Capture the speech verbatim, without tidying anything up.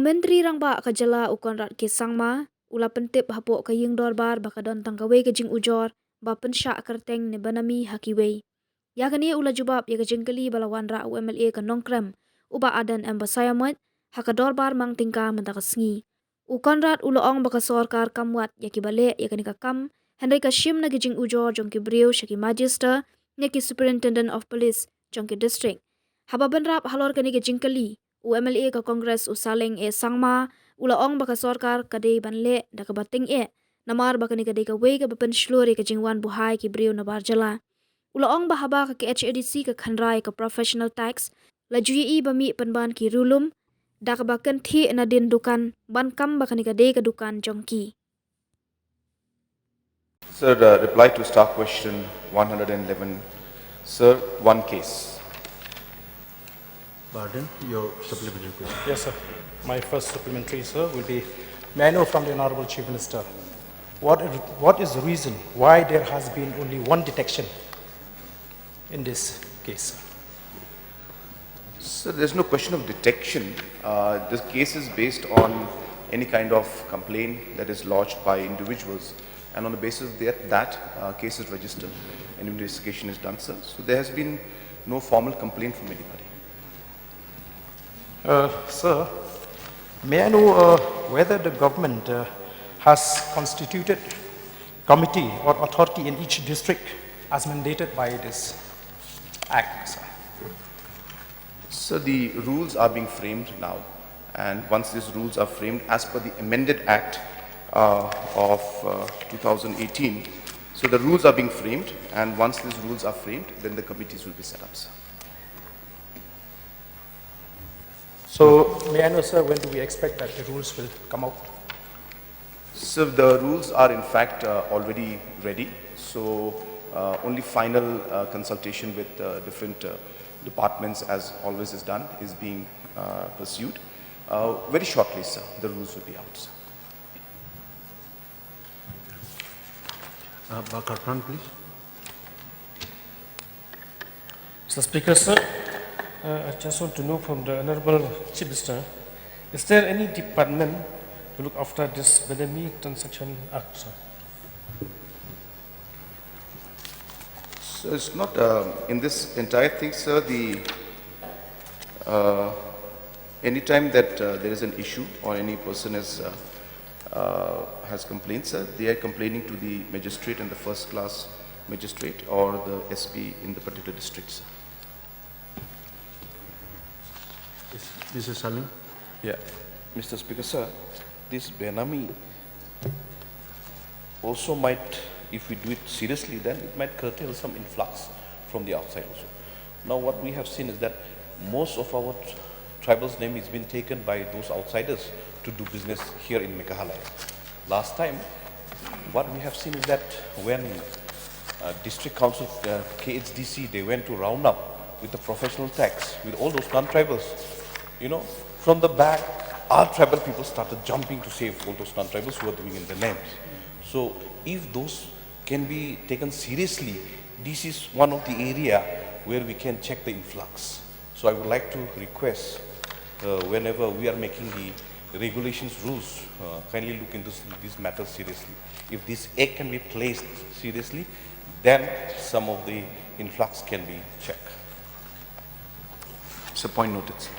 Myntri Rangbah ka jylla u Conrad K Sangma u la pyntip hapoh ka ïing dorbar ba ka don tang kawei ka jingujor ba pynshah kyrteng ne benami ha kiwei. Ïa kane u la jubab ïa ka jingkylli ba la wanrah u M L A ka Nongkrem u Bah Ardent M Basaiawmoit ha ka dorbar mang tyngka mynta ka sngi. U Conrad u la ong ba ka sorkar kam wad ïa kiba leh ïa kane ka kam, hynrei ka shim na ki jingujor jong ki briew sha ki magister ne ki superintendent of police jong ki district. Haba bynrap halor kane ka jingkylli, u M L A ka Congress u Saleng A Sangma u la ong ba ka sorkar ka dei ban leh da kaba tyngeh, namar ba kane ka dei kawei kaba pynshlur ïa ka jingwan buhai ki briew nabar jylla. U la ong ba haba ka K H A D C ka khynra ïa ka professional tax, la ju ïohi ba mih pynban ki riewlum da kaba kynthih nadien dukan, ban kam ba kane ka dei ka dukan jong ki. Sir, uh, reply to staff question one hundred eleven. Sir, one case. Pardon, your supplementary question. Yes, sir. My first supplementary, sir, will be, may I know from the Honorable Chief Minister, what, what is the reason why there has been only one detection in this case, sir? So there's no question of detection. Uh, this case is based on any kind of complaint that is lodged by individuals, and on the basis of that, that uh, case is registered and investigation is done, sir. So there has been no formal complaint from anybody. Uh, sir, may I know uh, whether the government uh, has constituted committee or authority in each district as mandated by this act, sir? So the rules are being framed now, and once these rules are framed as per the amended act uh, of uh, two thousand eighteen, so the rules are being framed, and once these rules are framed, then the committees will be set up, sir. So, may I know, sir, when do we expect that the rules will come out? So the rules are in fact uh, already ready. So uh, only final uh, consultation with uh, different uh, departments, as always is done, is being uh, pursued. Uh, very shortly, sir, the rules will be out, sir. Uh, Bah Kharpran, please. Mister Speaker, sir, uh, I just want to know from the Honorable Chief Minister, is there any department to look after this Benami Transaction Act, sir? So it's not uh, in this entire thing, sir. The uh, anytime that uh, there is an issue or any person is uh, uh, has complained, sir, they are complaining to the magistrate and the first class magistrate or the S P in the particular district, sir. Mister Salim? Yeah, Mister Speaker, sir, this Benami also might, if we do it seriously, then it might curtail some influx from the outside also. Now, what we have seen is that most of our tribals' name is being taken by those outsiders to do business here in Meghalaya. Last time, what we have seen is that when uh, District Council, uh, K H D C, they went to round up with the professional tax, with all those non-tribals, you know, from the back, our tribal people started jumping to save all those non-tribals who are doing in the names. So if those can be taken seriously, this is one of the area where we can check the influx. So I would like to request, uh, whenever we are making the regulations rules, uh, kindly look into this, these matters seriously. If this act can be placed seriously, then some of the influx can be checked. So point noted, sir.